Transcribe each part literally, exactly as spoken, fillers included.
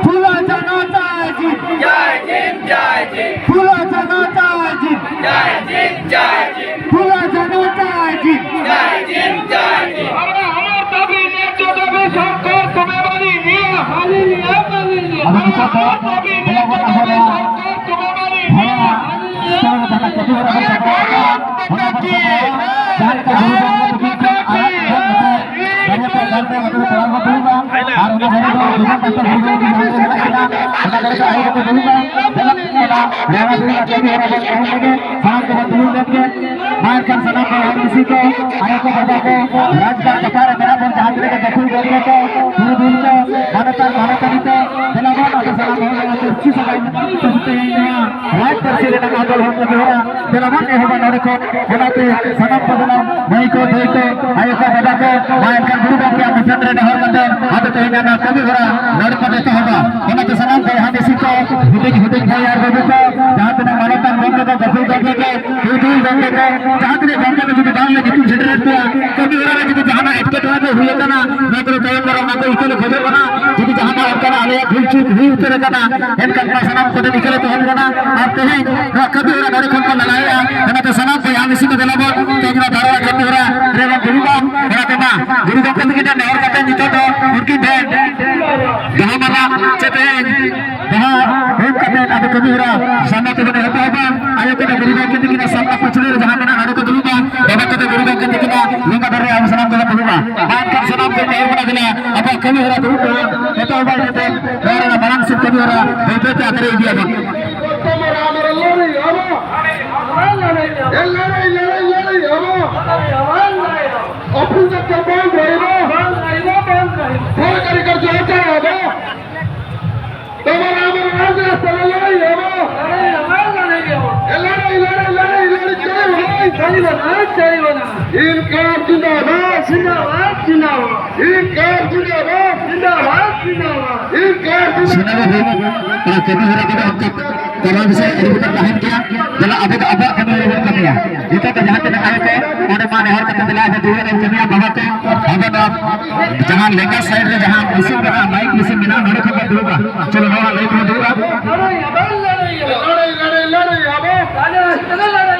ᱯᱷᱩᱞᱳ ᱡᱷᱟᱱᱳ ᱡᱟᱭ ᱡᱤᱱ᱾ ᱯᱷᱩᱞᱳ ᱡᱷᱟᱱᱳ ᱡᱟᱭ ᱡᱤᱱ᱾ ᱯᱷᱩᱞᱳ ᱡᱷᱟᱱᱳ ᱡᱟᱭ ᱡᱤᱱ᱾ ᱟᱵᱚ ᱱᱤᱛᱚᱜ ᱫᱚ ᱫᱮᱞᱟ ᱵᱚᱱ ᱟᱵᱚ ᱱᱚᱣᱟ ᱵᱷᱟᱲᱟ ᱥᱴᱚᱞ ᱨᱮ ᱡᱟᱦᱟᱸ ᱠᱟᱹᱢᱤ ᱦᱚᱨᱟ ᱵᱚᱱ ᱥᱟᱯᱲᱟᱣ ᱟᱠᱟᱫ, ᱚᱱᱟ ᱵᱚᱱ ᱥᱟᱯᱲᱟᱣᱟ᱾ ᱡᱟᱦᱟᱸ ᱞᱮᱠᱟ ᱜᱩᱨᱩ ᱜᱚᱢᱠᱮ ᱛᱟᱹᱠᱤᱱ ᱴᱷᱮᱱ ᱟᱨᱟᱜ ᱫᱷᱚᱱ ᱠᱟᱛᱮ ᱵᱟᱨᱭᱟ ᱯᱮ ᱜᱟᱱ ᱛᱮ ᱱᱚᱛᱮ ᱨᱮ ᱛᱚᱲᱟ ᱵᱚᱱ ᱫᱩᱲᱩᱵᱟ᱾ ᱟᱨ ᱚᱱᱟ ᱵᱟᱨᱭᱟ ᱫᱚ ᱫᱩᱲᱩᱵ ᱠᱟᱛᱮ ᱜᱩᱨᱩ ᱜᱚᱢᱠᱮ ᱡᱟᱦᱟᱸ ᱨᱮ ᱢᱮᱱᱟᱜ ᱠᱤᱱᱟ, ᱚᱱᱟ ᱠᱚᱨᱮ ᱫᱚ ᱟᱭᱳ ᱠᱚᱠᱚ ᱫᱩᱲᱩᱵᱟ᱾ ᱫᱮᱞᱟ ᱵᱚᱱ ᱧᱮᱞᱟ, ᱱᱚᱣᱟ ᱫᱩᱲᱩᱵ ᱠᱟᱛᱮ ᱜᱮ ᱦᱚᱨᱟ ᱵᱚᱱ ᱮᱦᱚᱵ ᱞᱮᱜᱮ᱾ ᱥᱟᱱᱟᱢ ᱠᱚᱵᱚᱱ ᱫᱩᱲᱩᱵ ᱞᱮᱱ ᱜᱮ᱾ ᱢᱟ ᱮᱱᱠᱷᱟᱱ ᱥᱟᱱᱟᱢ ᱵᱚᱭᱦᱟ ᱢᱤᱥᱤ ᱠᱚ, ᱟᱭᱳ ᱠᱚ, ᱵᱟᱵᱟ ᱠᱚ, ᱨᱟᱡᱽᱜᱟᱲ ᱡᱟᱯᱟᱜ ᱨᱮ ᱢᱮᱱᱟᱜ ᱵᱚᱱ ᱡᱟᱦᱟᱸ ᱛᱤᱱᱟᱹᱜ ᱜᱮ ᱜᱟᱹᱠᱷᱩᱲ ᱜᱚᱢᱠᱮ ᱠᱚ, ᱯᱩᱨᱩᱫᱷᱩᱞ ᱠᱚ, ᱢᱟᱱᱚᱛᱟᱱ ᱢᱟᱱᱚᱛᱟᱱᱤ ᱠᱚ, ᱫᱮᱞᱟ ᱵᱚᱱ ᱟᱵᱚ ᱥᱟᱱᱟᱢ ᱦᱚᱲ ᱱᱚᱣᱟ ᱯᱟᱹᱨᱥᱤ ᱥᱟᱠᱟᱢ ᱛᱮ ᱛᱮᱦᱮᱧ ᱱᱚᱣᱟ ᱨᱟᱡᱽ ᱯᱟᱹᱨᱥᱤ ᱨᱮᱱᱟᱜ ᱟᱸᱫᱳᱲ ᱦᱚᱸ ᱠᱟᱹᱢᱤ ᱦᱚᱨᱟ ᱫᱮᱞᱟ ᱵᱚᱱ ᱮᱦᱚᱵᱟ ᱱᱚᱰᱮ ᱠᱷᱚᱱ᱾ ᱚᱱᱟᱛᱮ ᱥᱟᱱᱟᱢ ᱠᱚ ᱫᱮᱞᱟ, ᱢᱟᱹᱭ ᱠᱚ, ᱫᱟᱹᱭ ᱠᱚ, ᱟᱭᱳ ᱠᱚ, ᱵᱟᱵᱟ ᱠᱚ, ᱢᱟ ᱮᱱᱠᱷᱟᱱ ᱜᱩᱨᱩ ᱜᱚᱢᱠᱮᱭᱟᱜ ᱢᱩᱴᱷᱟᱹᱱ ᱨᱮ ᱱᱮᱦᱚᱨ ᱠᱟᱛᱮ ᱟᱫᱚ ᱛᱮᱦᱮᱧ ᱚᱱᱟ ᱠᱟᱹᱢᱤ ᱦᱚᱨᱟ ᱱᱚᱰᱮ ᱠᱷᱚᱱ ᱮᱛᱚᱦᱚᱵᱟ᱾ ᱚᱱᱟᱛᱮ ᱥᱟᱱᱟᱢ ᱵᱚᱭᱦᱟ ᱢᱤᱥᱤ ᱠᱚ, ᱦᱩᱰᱤᱧ ᱦᱩᱰᱤᱧ ᱵᱷᱟᱭ ᱟᱨ ᱵᱟᱹᱵᱩ ᱠᱚ, ᱡᱟᱦᱟᱸ ᱛᱤᱱᱟᱹᱜ ᱢᱟᱱᱚᱛᱟᱱ ᱜᱚᱢᱠᱮ ᱠᱚ, ᱜᱟᱹᱠᱷᱩᱲ ᱜᱚᱢᱠᱮ ᱠᱚ, ᱯᱩᱨᱩᱫᱷᱩᱞ ᱜᱚᱢᱠᱮ ᱠᱚ, ᱡᱟᱦᱟᱸ ᱛᱤᱱᱟᱹᱜ ᱜᱚᱢᱠᱮ ᱠᱚ ᱡᱩᱫᱤ ᱵᱟᱝ ᱞᱮ ᱧᱩᱛᱩᱢ ᱥᱮᱴᱮᱨᱮᱫ ᱯᱮᱭᱟ, ᱠᱟᱹᱢᱤ ᱦᱚᱨᱟ ᱨᱮ ᱡᱩᱫᱤ ᱡᱟᱦᱟᱱᱟᱜ ᱮᱴᱠᱮᱴᱚᱬᱮ ᱠᱚ ᱦᱩᱭ ᱟᱠᱟᱱᱟ, ᱱᱚᱣᱟ ᱠᱚᱨᱮ ᱛᱟᱭᱚᱢ ᱫᱟᱨᱟᱢ ᱚᱱᱟ ᱠᱚ ᱤᱠᱟᱹ ᱞᱮ ᱠᱷᱚᱡᱚᱜ ᱠᱟᱱᱟ᱾ ᱡᱩᱫᱤ ᱡᱟᱦᱟᱱᱟᱜ ᱚᱱᱠᱟᱱᱟᱜ ᱟᱞᱮᱭᱟᱜ ᱵᱷᱩᱞ ᱪᱩᱠ ᱦᱩᱭ ᱩᱛᱟᱹᱨ ᱟᱠᱟᱱᱟ, ᱮᱱᱠᱷᱟᱱ ᱢᱟ ᱥᱟᱱᱟᱢ ᱠᱚᱴᱷᱮᱱ ᱤᱠᱟᱹ ᱞᱮ ᱛᱟᱦᱮᱱ ᱠᱟᱱᱟ᱾ ᱟᱨ ᱛᱮᱦᱮᱧ ᱱᱚᱣᱟ ᱠᱟᱹᱢᱤ ᱦᱚᱨᱟ ᱱᱚᱰᱮ ᱠᱷᱚᱱ ᱵᱚᱱ ᱞᱟᱲᱟᱭᱮᱫᱼᱟ᱾ ᱚᱱᱟᱛᱮ ᱥᱟᱱᱟᱢ ᱵᱚᱭᱦᱟ ᱢᱤᱥᱤ ᱠᱚ ᱫᱮᱞᱟ ᱵᱚᱱ ᱛᱮᱦᱮᱧ ᱱᱚᱣᱟ ᱫᱷᱟᱨᱟ ᱠᱟᱹᱢᱤ ᱦᱚᱨᱟ ᱨᱮᱵᱚᱱ ᱫᱩᱲᱩᱵᱟ᱾ ᱚᱱᱟᱛᱮ ᱢᱟ ᱜᱩᱨᱩ ᱜᱚᱢᱠᱮ ᱛᱟᱹᱠᱤᱱ ᱴᱷᱮᱱ ᱱᱮᱦᱚᱨ ᱠᱟᱛᱮ ᱱᱤᱛᱚᱜ ᱫᱚ ᱩᱱᱠᱤᱱ ᱴᱷᱮᱱ ᱡᱟᱦᱟᱸ ᱢᱟᱞᱟ ᱪᱮ ᱛᱮᱦᱮᱧ ᱡᱟᱦᱟᱸ ᱮᱢ ᱠᱟᱛᱮ ᱟᱫᱚ ᱠᱟᱹᱢᱤ ᱦᱚᱨᱟ ᱥᱟᱢᱱᱟ ᱛᱮᱵᱚᱱ ᱮᱦᱚᱵᱟ᱾ ᱟᱭᱳ ᱠᱚᱫᱚ ᱜᱩᱨᱩ ᱜᱚᱢᱠᱮ ᱛᱟᱹᱠᱤᱱᱟᱜ ᱥᱟᱢᱱᱟ ᱯᱟᱹᱪᱷᱞᱟᱹ ᱨᱮ ᱡᱟᱦᱟᱸ ᱢᱮᱱᱟᱜ ᱱᱚᱰᱮ ᱠᱚ ᱫᱩᱲᱩᱵᱟ᱾ ᱵᱟᱵᱟ ᱠᱚᱫᱚ ᱜᱩᱨᱩ ᱜᱚᱢᱠᱮ ᱛᱟᱹᱠᱤᱱᱟᱜ ᱞᱮᱸᱜᱟ ᱫᱷᱟᱨᱮ ᱟᱵᱚ ᱥᱟᱱᱟᱢ ᱠᱚᱵᱚᱱ ᱫᱩᱲᱩᱵᱟ᱾ ᱢᱟ ᱮᱱᱠᱷᱟᱱ ᱥᱟᱱᱟᱢ ᱠᱚ ᱱᱮᱦᱚᱨ ᱠᱟᱱᱟ ᱡᱮ ᱟᱵᱚᱣᱟᱜ ᱠᱟᱹᱢᱤ ᱦᱚᱨᱟ ᱫᱩᱲᱩᱵ ᱨᱮ ᱮᱛᱚᱦᱚᱵ ᱵᱟᱭ ᱠᱟᱛᱮ ᱱᱚᱣᱟ ᱨᱮᱱᱟᱜ ᱢᱟᱨᱟᱝ ᱥᱮᱫ ᱠᱟᱹᱢᱤ ᱦᱚᱨᱟ ᱵᱟᱹᱭ ᱵᱟᱹᱭ ᱛᱮ ᱟᱛᱨᱮ ᱤᱫᱤᱭᱟᱵᱚᱱ᱾ ᱞᱟᱹᱲᱦᱟᱹᱭ, ᱞᱟᱹᱲᱦᱟᱹᱭ, ᱞᱟᱹᱲᱦᱟᱹᱭ, ᱞᱟᱹᱲᱦᱟᱹᱭ, ᱞᱟᱹᱲᱦᱟᱹᱭ, ᱞᱟᱹᱲᱦᱟᱹᱭ, ᱞᱟᱹᱲᱦᱟᱭ ᱟᱵᱚ᱾ ᱚᱯᱷᱤᱥ ᱫᱚ ᱵᱚᱱᱫ ᱨᱟᱦᱤᱵᱚ᱾ ᱵᱚᱱᱫ ᱨᱟᱦᱤᱵᱚ, ᱵᱚᱱᱫ ᱨᱟᱦᱤᱵᱚ᱾ ᱥᱚᱨᱠᱟᱨᱤ ᱠᱟᱨᱡᱚ ᱦᱚᱪᱟ ᱟᱵᱚ᱾ ᱛᱚᱵᱚᱱ ᱟᱵᱚ ᱨᱟᱡᱽ ᱨᱟᱥᱛᱟ ᱨᱮ ᱞᱟᱹᱲᱦᱟᱹᱭ ᱟᱵᱚ᱾ ᱞᱟᱹᱲᱦᱟᱹᱭ ᱟᱵᱚ, ᱞᱟᱹᱲᱦᱟᱹᱭ ᱟᱵᱚ᱾ ᱮ ᱞᱟᱹᱲᱦᱟᱹᱭ, ᱞᱟᱹᱲᱦᱟᱹᱭ, ᱞᱟᱹᱲᱦᱟᱹᱭ, ᱞᱟᱹᱲᱦᱟᱹᱭ ᱪᱟᱹᱞᱩ ᱟᱵᱚ᱾ ᱪᱟᱹᱞᱩ ᱟᱵᱚ, ᱪᱟᱹᱞᱩ ᱟᱵᱚ᱾ ᱤᱱᱠᱟᱨ ᱡᱤᱱᱫᱟᱵᱟᱫ᱾ ᱡᱤᱱᱫᱟᱵᱟᱫ, ᱡᱤᱱᱫᱟᱵᱟᱫ᱾ ᱤᱱᱠᱟᱨ ᱡᱤᱱᱫᱟᱵᱟᱫ᱾ ᱡᱤᱱᱫᱟᱵᱟᱫ, ᱡᱤᱱᱫᱟᱵᱟᱫ᱾ ᱤᱱᱠᱟᱨ ᱡᱤᱱᱫᱟᱵᱟᱫ᱾ ᱥᱟᱱᱟᱢ ᱦᱚᱲ ᱚᱱᱟ ᱠᱟᱹᱢᱤ ᱦᱚᱨᱟ ᱠᱚᱫᱚ ᱚᱱᱠᱟ ᱠᱟᱨᱚᱱ ᱥᱮ ᱟᱹᱰᱤ ᱜᱚᱴᱟᱝ ᱛᱟᱦᱮᱱ ᱜᱮᱭᱟ᱾ ᱫᱮᱞᱟ ᱟᱵᱚ ᱫᱚ ᱟᱵᱚᱣᱟᱜ ᱠᱟᱹᱢᱤ ᱨᱮᱵᱚᱱ ᱠᱟᱹᱢᱤᱭᱟ᱾ ᱱᱤᱛᱚᱜ ᱫᱚ ᱡᱟᱦᱟᱸ ᱛᱤᱱᱟᱹᱜ ᱟᱭᱳ ᱠᱚ ᱚᱸᱰᱮ ᱢᱟ ᱱᱮᱦᱚᱨ ᱠᱟᱛᱮ ᱫᱮᱞᱟ ᱟᱵᱚ ᱫᱩᱲᱩᱵ ᱨᱮᱵᱚᱱ ᱠᱟᱹᱢᱤᱭᱟ᱾ ᱵᱟᱵᱟ ᱠᱚ ᱟᱵᱚ ᱱᱚᱣᱟ ᱡᱟᱦᱟᱸ ᱞᱮᱸᱜᱟ ᱥᱟᱭᱤᱰ ᱨᱮ ᱡᱟᱦᱟᱸ ᱢᱮᱥᱤᱱ ᱢᱮᱱᱟᱜᱼᱟ, ᱢᱟᱭᱤᱠ ᱢᱮᱥᱤᱱ, ᱢᱮᱱᱟᱜᱼᱟ, ᱱᱚᱰᱮ ᱠᱷᱚᱱ ᱵᱚᱱ ᱫᱩᱲᱩᱵᱼᱟ᱾ ᱪᱚᱞᱚ, ᱱᱚᱣᱟ ᱞᱟᱹᱭ ᱛᱮᱵᱚᱱ ᱫᱩᱲᱩᱵᱼᱟ᱾ ᱞᱟᱹᱲᱦᱟᱹᱭ ᱟᱵᱚ, ᱞᱟᱹᱲᱦᱟᱹᱭ ᱟᱵᱚ᱾ ᱞᱟᱹᱲᱦᱟᱹᱭ, ᱞᱟᱹᱲᱦᱟᱹᱭ, ᱞᱟᱹᱲᱦᱟᱹᱭ ᱟᱵᱚ᱾ ᱨᱟᱡᱽ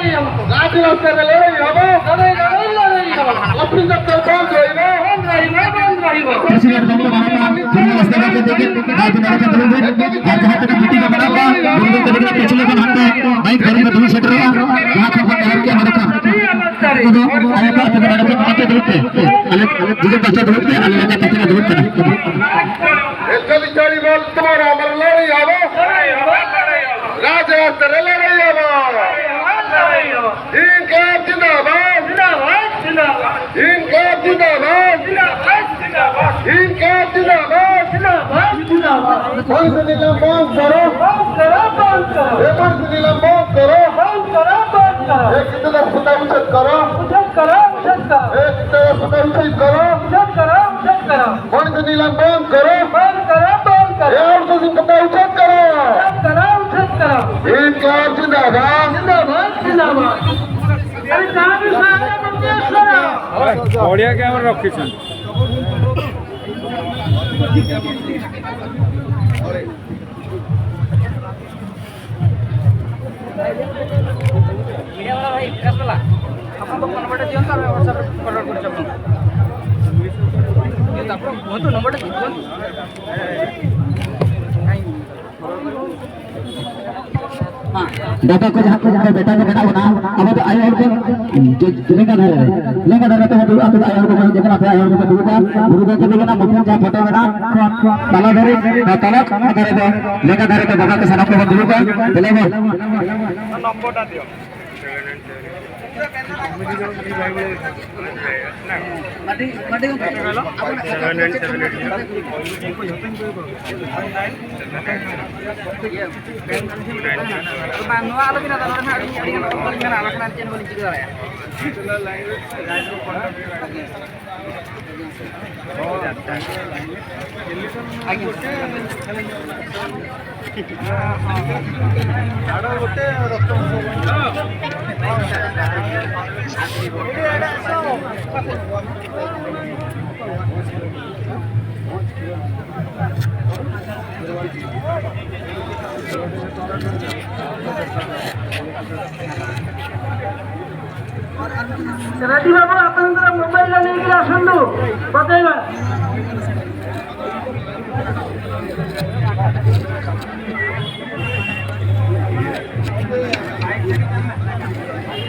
ᱨᱟᱥᱛᱟ ᱨᱮ ᱞᱟᱹᱲᱦᱟᱹᱭ ᱟᱵᱚ᱾ ᱞᱟᱹᱲᱦᱟᱹᱭ, ᱞᱟᱹᱲᱦᱟᱹᱭ, ᱞᱟᱹᱲᱦᱟᱹᱭ ᱟᱵᱚ᱾ ᱚᱯᱷᱤᱥ ᱫᱚᱯᱛᱚᱨ ᱵᱚᱱᱫ ᱨᱚᱦᱤᱵᱚ᱾ ᱵᱚᱱᱫ ᱨᱚᱦᱤᱵᱚ, ᱵᱚᱱᱫ ᱨᱚᱦᱤᱵᱚ᱾ ᱯᱨᱮᱥᱤᱰᱮᱱᱴ ᱵᱟᱵᱩ ᱢᱟᱨᱟᱝ ᱢᱟ ᱫᱩᱨᱜᱟ ᱨᱟᱥᱛᱟ ᱨᱮ ᱫᱮᱡ ᱠᱟᱛᱮ ᱟᱨ ᱡᱟᱦᱟᱸ ᱛᱤᱱᱟᱹᱜ ᱢᱤᱴᱤᱝ ᱠᱚ ᱢᱮᱱᱟᱜ ᱠᱚᱣᱟ, ᱜᱩᱨᱩ ᱜᱚᱢᱠᱮ ᱛᱟᱹᱠᱤᱱᱟᱜ ᱯᱤᱪᱷᱞᱟᱹ ᱠᱷᱚᱱ ᱦᱟᱱᱛᱮ ᱢᱟᱭᱤᱠ ᱫᱷᱚᱨᱚᱢ ᱠᱚ ᱫᱩᱲᱩᱵ ᱥᱮᱴᱮᱨᱚᱜᱼᱟ᱾ ᱡᱟᱦᱟᱸ ᱠᱷᱚᱱ ᱵᱚᱱ ᱮᱦᱚᱵ ᱠᱮᱜᱼᱟ ᱱᱚᱰᱮ ᱠᱷᱚᱱ᱾ ᱩᱱᱠᱩ ᱫᱚ ᱟᱭᱳ ᱠᱚ ᱟᱯᱮ ᱫᱚ ᱱᱚᱰᱮ ᱠᱷᱚᱱ ᱱᱚᱛᱮ ᱫᱩᱲᱩᱵ ᱯᱮ᱾ ᱟᱞᱮ ᱡᱩᱫᱤ ᱯᱟᱥᱴᱟ ᱫᱩᱲᱩᱵ ᱯᱮ, ᱟᱞᱮ ᱞᱮᱠᱟ ᱯᱟᱥᱴᱟ ᱫᱩᱲᱩᱵ ᱠᱟᱱᱟ᱾ ᱮᱠᱪᱩᱭᱮᱞᱤ ᱪᱟᱹᱨᱤ ᱵᱚᱞ ᱛᱚᱢᱟᱨ ᱟᱢᱟᱨ ᱞᱟᱹᱲᱦᱟᱹᱭ ᱟᱵᱚ᱾ ᱨᱟᱡᱽ ᱨᱟᱥᱛᱟ ᱨᱮ ᱞᱟᱹᱲᱦᱟᱹᱭ ᱟᱵᱚ᱾ ᱤᱱᱠᱟᱢ ᱡᱤᱱᱫᱟᱵᱟᱫ᱾ ᱡᱤᱱᱫᱟᱵᱟᱫ, ᱡᱤᱱᱫᱟᱵᱟᱫ᱾ ᱤᱱᱠᱟᱢ ᱡᱤᱱᱫᱟᱵᱟᱫ᱾ ᱡᱤᱱᱫᱟᱵᱟᱫ, ᱡᱤᱱᱫᱟᱵᱟᱫ᱾ ᱤᱱᱠᱟᱢ ᱡᱤᱱᱫᱟᱵᱟᱫ᱾ ᱡᱤᱱᱫᱟᱵᱟᱫ, ᱡᱤᱱᱫᱟᱵᱟᱫ᱾ ᱢᱟᱹᱱᱤᱥ ᱱᱤᱞᱟᱢ ᱵᱚᱱᱫ ᱠᱚᱨᱚ᱾ ᱵᱚᱱᱫ ᱠᱚᱨᱚ, ᱵᱚᱱᱫ ᱠᱚᱨᱚ᱾ ᱮ ᱢᱟᱹᱱᱤᱥ ᱱᱤᱞᱟᱢ ᱵᱚᱱᱫ ᱠᱚᱨᱚ᱾ ᱵᱚᱱᱫ ᱠᱚᱨᱚ, ᱵᱚᱱᱫ ᱠᱚᱨᱚ᱾ ᱮ ᱠᱤᱛᱟᱹ ᱫᱟ ᱥᱩᱫᱟ ᱩᱪᱷᱮᱫ ᱠᱚᱨᱚ᱾ ᱩᱪᱷᱮᱫ ᱠᱚᱨᱚ, ᱩᱪᱷᱮᱫ ᱠᱚᱨᱚ᱾ ᱮ ᱠᱤᱛᱟᱹ ᱫᱟ ᱥᱩᱫᱟ ᱩᱪᱷᱮᱫ ᱠᱚᱨᱚ᱾ ᱩᱪᱷᱮᱫ ᱠᱚᱨᱚ, ᱩᱪᱷᱮᱫ ᱠᱚᱨᱚ᱾ ᱢᱟᱹᱱᱤᱥ ᱱᱤᱞᱟᱢ ᱵᱚᱱᱫ ᱠᱚᱨᱚ᱾ ᱵᱚᱱᱫ ᱠᱚᱨᱚ, ᱵᱚᱱᱫ ᱠᱚᱨᱚ᱾ ᱮ ᱟᱣᱩᱴᱥᱳᱨᱥᱤᱝ ᱠᱟᱛᱮ ᱩᱪᱷᱮᱫ ᱠᱚᱨᱚ᱾ ᱩᱪᱷᱮᱫ ᱠᱚᱨᱚ, ᱩᱪᱷᱮᱫ ᱠᱚᱨᱚ᱾ ᱤᱱᱠᱟᱢ ᱡᱤᱱᱫᱟᱵᱟᱫ᱾ ᱡᱤᱱᱫᱟᱵᱟᱫ, ᱡᱤᱱᱫᱟᱵᱟᱫ᱾ ᱟᱨᱮ ᱠᱟᱹᱢᱤ ᱥᱟᱨᱟ ᱵᱚᱱᱫᱮᱥ ᱠᱚᱨᱚ᱾ ᱵᱚᱲᱤᱭᱟ ᱜᱮ ᱟᱵᱟᱨ ᱨᱚᱠᱷᱤᱥᱚᱱ᱾ ᱱᱚᱢᱵᱚᱨ ᱫᱤᱭᱚᱱ ᱛᱚ, ᱟᱢ WhatsApp ᱨᱮ ᱯᱷᱚᱨᱣᱟᱨᱰ ᱠᱚᱨᱮ ᱪᱟᱞᱟᱜ ᱠᱟᱱᱟ᱾ ᱫᱤᱭᱚᱱ ᱛᱚ, ᱟᱯᱱᱟᱨ ᱵᱚᱦᱩᱛ ᱱᱚᱢᱵᱚᱨ ᱫᱤᱭᱚᱱ ᱛᱚ᱾ ᱫᱟᱫᱟ ᱠᱚ ᱡᱟᱦᱟᱸ ᱠᱚ ᱡᱟᱦᱟᱸ ᱵᱮᱴᱟ ᱠᱚ ᱢᱮᱱᱟᱜ ᱵᱚᱱᱟ, ᱟᱵᱚ ᱫᱚ ᱟᱭᱳ ᱦᱚᱲ ᱠᱚ ᱞᱮᱸᱜᱟ ᱫᱷᱟᱨᱮ ᱨᱮ, ᱞᱮᱸᱜᱟ ᱫᱷᱟᱨᱮ ᱨᱮ ᱫᱩᱲᱩᱵ, ᱟᱯᱮ ᱫᱚ ᱟᱭᱳ ᱦᱚᱲ ᱠᱚ ᱡᱮᱢᱚᱱ ᱟᱯᱮ ᱟᱭᱳ ᱦᱚᱲ ᱠᱚ ᱫᱩᱲᱩᱵᱟ, ᱜᱩᱨᱩ ᱜᱚᱢᱠᱮ ᱛᱟᱹᱠᱤᱱᱟᱜ ᱢᱩᱴᱷᱟᱹᱱ ᱡᱟᱦᱟᱸ ᱯᱷᱳᱴᱳ ᱢᱮᱱᱟᱜᱼᱟ, ᱛᱟᱞᱟ ᱫᱷᱟᱨᱮ, ᱛᱟᱞᱟ ᱫᱷᱟᱨᱮ ᱫᱚ ᱞᱮᱸᱜᱟ ᱫᱷᱟᱨᱮ ᱛᱮ ᱵᱟᱵᱟ ᱠᱚ ᱥᱟᱱᱟᱢ ᱠᱚᱵᱚᱱ ᱫᱩᱲᱩᱵᱟ᱾ ᱫᱮᱞᱟ ᱵᱚᱱ᱾ ᱵᱟᱝ, ᱱᱚᱣᱟ ᱟᱞᱚᱵᱤᱱ ᱟᱫᱟ, ᱱᱚᱰᱮ ᱱᱟᱜ ᱟᱹᱰᱤ, ᱟᱹᱰᱤ ᱜᱟᱱ ᱨᱚᱠᱚᱢ ᱠᱚᱞᱤᱧ ᱢᱮᱱᱟ, ᱵᱟᱠᱷᱟᱱ ᱪᱮᱫ ᱦᱚᱸ ᱵᱟᱹᱞᱤᱧ ᱪᱤᱠᱟᱹ ᱫᱟᱲᱮᱭᱟᱜᱼᱟ᱾ ᱨᱟᱡᱤ ᱵᱟᱹᱵᱩ, ᱟᱯᱮ ᱫᱚ ᱢᱳᱵᱟᱭᱤᱞ